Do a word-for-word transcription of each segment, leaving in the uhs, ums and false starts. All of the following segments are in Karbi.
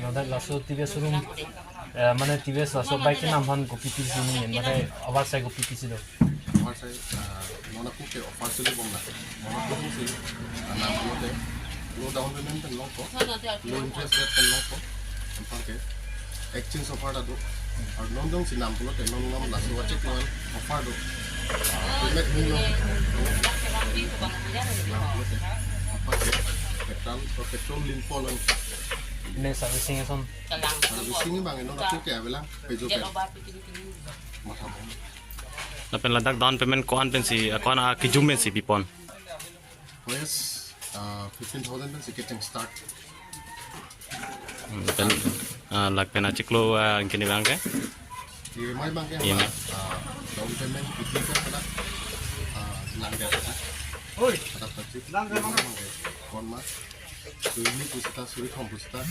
Ladak laso T V S showroom, eh, mane T V S laso bike kenam aphan kopi pisi ningje, mane award sai kopi pisi do? Offer sai, ah, non ako ke offer sili bomla. Non ako si, ah, nang ako te low down payment pen longpo, low interest rate pen longpo. Anparke exchange offer ta do. Aru non jongsi nang ako te non non laso achiklo an offer do. Ah, payment hinglo. Nang ako te. Anparke petrol, petrol limpo lang. Ne servicing ason. Servicing bang non ako ke avelang. Pejo pen. Matha bom. Lapen ladak down payment ko-an pensi, ah, ko-an akijum pensi pipon? Yes, ah, fifteen thousand pensi kecheng start. Hmm, pen, ah, lak pen achiklo, ah, kini bang ke? Iya, mai bang ke, iya, ma, ah, down payment fifteen thousand ada, ah, lang dia ada. Oi. Ada pasti. Lang dia bang ke. Kon ma. Suri ni pusita, suri kom pusita.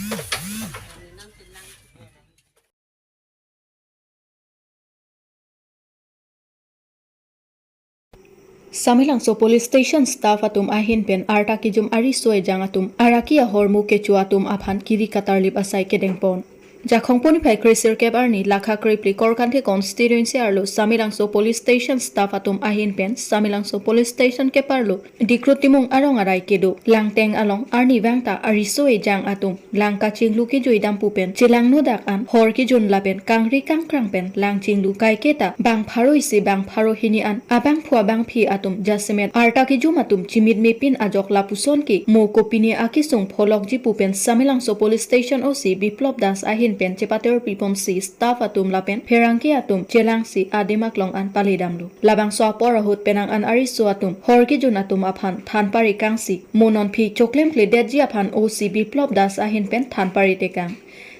Samelangso Police Station staff atum ahin pen arta kijum ariso ejang atum araki ahormu kecho atum aphan kiri katarlip asai kedengpon. Jakhong puniphai kresirkep arni lakha krephli Korkanthi constituency arlo Samelangso Police Station staff atum ahin pen Samelangso Police Station keparlo Dikru Timung arong arai kedo Langteng along arnivang ta ariso ejang atum lang kachinglu kejui dampu pen chelangno dak an hor kejun lapen kangri kangkrang pen lang chinglu kaiketa bang pharo isi bang pharo hini an abangphu abangphi atum jasemet arta kejum atum chimit mepin ajok lapuson ke mo kopine akesung pholokji pu pen Samelangso Police Station O C Biplop Das ahin pen chepater piponsi staff atum lapen pherangke atum chelangsi adim aklong an pale damlo. Labangso apor ahut penang an ariso atum hor kejun atum aphan than pare kangsi mo non phi choklemkledetji aphan O C Biplop Das ahin pen than pare tekang.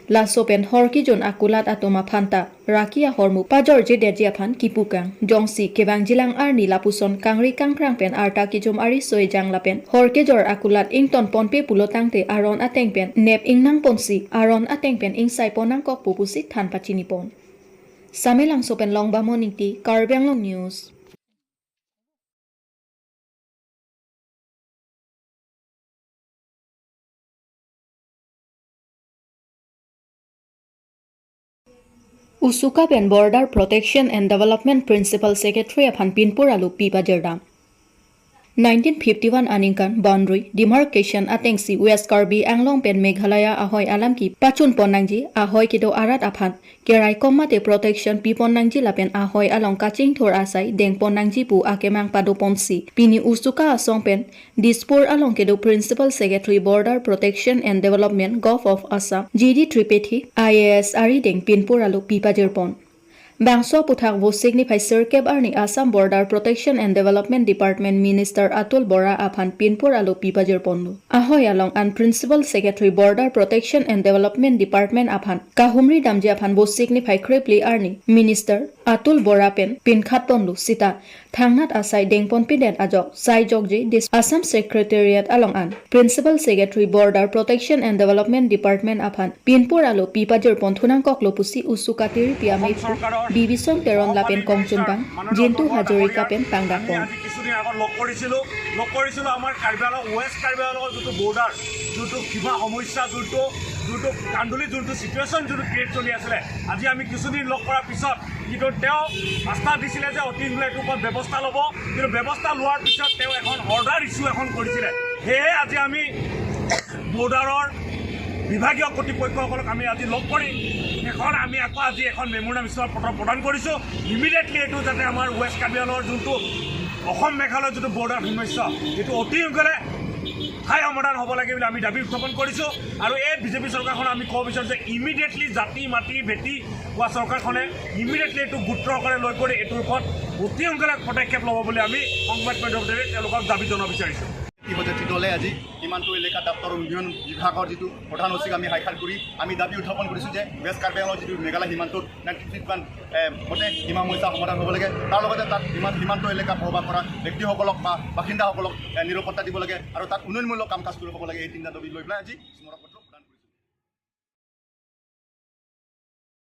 Laso pen hor kejun akulat atum aphan ta raki ahormu pajorjedetji aphan kipu kang. Jongsi kevangjilang arni lapuson kangri kangkrang pen arta kejum ariso ejang lapen hor kejor akulat ingtonponpe pulo tangte aron ateng pen nep ingnangponsi aron ateng pen ingsaipon nangkokpo pusi than pachinipon. Samelangso pen Longbamon Ingti, Karbi Anglong News. Usuka pen Border Protection and Development Principal Secretary aphan pinpur alo pi pajirdam. Nineteen fifty-one aningkan boundary demarcation atengsi West Karbi Anglong pen Meghalaya ahoi alam kepachunpon nangji, ahoi kedo arat aphan keraikom mate protection pipon nangji lapen ahoi along kachingthur asai dengpon nangji pu akemang padoponsi pini Usuka asong pen Dispur along kedo Principal Secretary Border Protection and Development, Govt of Assam, G D Tripathi, I A S arideng pinpur alo pi pajirpon. Bangso aputhak Vosik niphai sirkep arni Assam Border Protection and Development Department Minister Atul Bora aphan pinpur alo pi pajirponlo. Ahoi along an Principal Secretary Border Protection and Development Department aphan kahumri damji aphan Vosik niphai krephli arni Minister Atul Bora pen pinkhatponlo sita thangnat asai dengpon pidet ajok sai jokji dis Assam Secretariat along an Principal Secretary Border Protection and Development Department aphan pinpur alo pi pajirpon thu nangkoklo pusi Usuka tiripi amei Bibison Teron lapen kongchunbang Jintu Hazarika pen pangdakpon. আমি আজি কিছুদিন আগত লগ কৰিছিলো। লগ কৰিছিলো আমাৰ কাৰ্বি আংলং, ৱেষ্ট কাৰ্বি আংলঙৰ যিটো বৰ্ডাৰ, যিটো কিবা সমস্যা, যোনটো, যোনটো কান্দুলি যোনটো চিটুৱেশ্যন যোনটো ক্ৰিয়েট চলি আছিলে, আজি আমি কিছুদিন লগ কৰাৰ পিছত কিন্তু তেওঁ আশ্বাস দিছিলে যে অতি সোনকালে এইটোৰ ওপৰত ব্যৱস্থা ল'ব। কিন্তু ব্যৱস্থা লোৱাৰ পিছত তেওঁ এখন অৰ্ডাৰ ইছ্যু এখন কৰিছিলে। সেয়েহে আজি আমি বৰ্ডাৰৰ বিভাগীয় কৰ্তৃপক্ষসকলক আমি আজি লগ কৰি এখন আমি আকৌ আজি এখন মেমৰেণ্ডাম ইছ্যু পত্ৰ প্ৰদান কৰিছোঁ। ইমিডিয়েটলি এইটো যাতে আমাৰ ৱেষ্ট কাৰ্বি আংলঙৰ যোনটো অসম মেঘালয়ৰ যিটো বৰ্ডাৰ সমস্যা, এইটো অতি সোনকালে স্থায়ী সমাধান হ'ব লাগে বুলি আমি দাবী উত্থাপন কৰিছোঁ। আৰু এই বিজেপি চৰকাৰখনক আমি ক'ব বিচাৰোঁ যে ইমিডিয়েটলি জাতি মাটি ভেটি হোৱা চৰকাৰখনে ইমিডিয়েটলি এইটো গুৰুত্ব সহকাৰে লৈ কৰি এইটোৰ ওপৰত অতি সোনকালে পদক্ষেপ ল'ব বুলি আমি সংবাদ মাধ্যমৰ জৰিয়তে তেওঁলোকক দাবী জনাব বিচাৰিছোঁ। ইতিমধ্যে টিটলে আজি সীমান্ত এলেকা দপ্তৰ উন্নয়ন বিভাগৰ যিটো প্ৰধান অ চিক আমি সাক্ষাৎ কৰি আমি দাবী উত্থাপন কৰিছোঁ যে ৱেষ্ট কাৰ্বি আংলঙৰ যিটো মেঘালয় সীমান্তত নাইনটিন ফিফটি ওৱান, এ, মতে সীমা সমস্যা সমাধান হ'ব লাগে। তাৰ লগতে তাত সীমা, সীমান্ত এলেকা বসবাস কৰা ব্যক্তিসকলক বা বাসিন্দাসকলক, এ, নিৰাপত্তা দিব লাগে আৰু তাত উন্নয়নমূলক কাম কাজ কৰিব লাগে। এই তিনিটা দাবী লৈ পেলাই আজি